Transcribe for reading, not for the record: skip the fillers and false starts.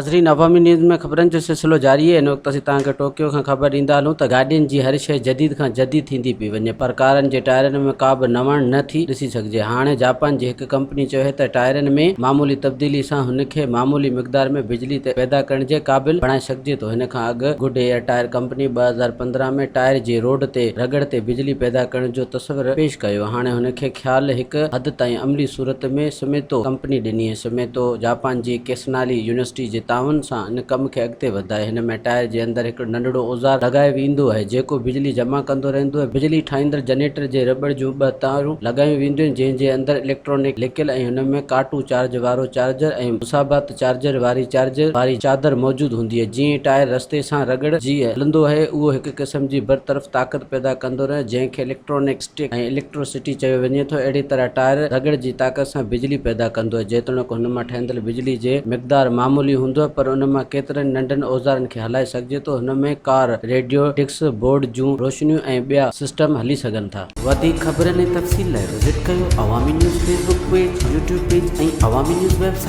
ناظرين عوامي نيوز ۾ خبرن جو سلسلو جاري آهي. هن وقت اسين توهان کي ٽوڪيو کان خبر ڏيندا هلون ته گاڏين جي هر شيء جديد کان جديد ٿيندي پئي وڃي پر ڪارن جي ٽائرن ۾ ڪا به نواڻ نه ٿي ڏسي سگهجي. هاڻي جاپان جي هڪ ڪمپني چيو آهي ته ٽائرن ۾ معمولي تبديلي سان هن کي معمولي مقدار ۾ بجلي پيدا ڪرڻ جي قابل بڻائي سگهجي ٿو. هن کان اڳ Goodyear tyre company 2015 ۾ tyre جي روڊ تي رڳڙ تي بجلي پيدا ڪرڻ جو تصور پيش ڪيو. هاڻي هن کي خيال هڪ حد تائين عملي صورت ۾ سميتو ڪمپني ڏني. سميتو جاپان جي ڪيسنالي يونيورسٽي جي تعاون سان ان ڪم کي اڳتي وڌائي. هن ۾ ٽائر جي اندر هڪڙو ننڍڙو اوزار لڳايو ويندو آهي، جيڪو بجلي جمع ڪندو رهندو آهي. بجلي ٺاهيندڙ جنريٽر جي رٻڙ جون ٻه تارون لڳايون وينديون آهن، جنهن جي اندر اليڪٽرانڪ لڪيل ۽ هن ۾ ڪاٽو چارج وارو چارجر ۽ مسابات چارجر واري چارجر واري چادر موجود هوندي آهي. جيئن ئي ٽائر رستي سان رڳڙ جي هلندو آهي، اهو هڪ قسم جي برطرف طاقت پيدا ڪندو رهي، جنهن کي اليڪٽرانڪ. اسٽيڪ ۽ اليڪٽروسٽي چيو وڃي ٿو. اهڙي طرح ٽائر رڳڙ جي طاقت سان بجلي پيدا ڪندو آهي. جيتوڻيڪ هن مان ٺهندڙ بجلي جي مقدار معمولي هوندو آهي پر ان مان ڪيترن ننڍن اوزارن کي هلائي سگهجي ٿو. هن ۾ ڪار، ريڊيو، ڊسڪ بورڊ جون روشنيون ۽ ٻيا سسٽم هلي سگهن ٿا. وڌيڪ خبرن ۽ تفصيل لاء وزٽ ڪيو Awami news Facebook page, YouTube page ۽ Awami news website.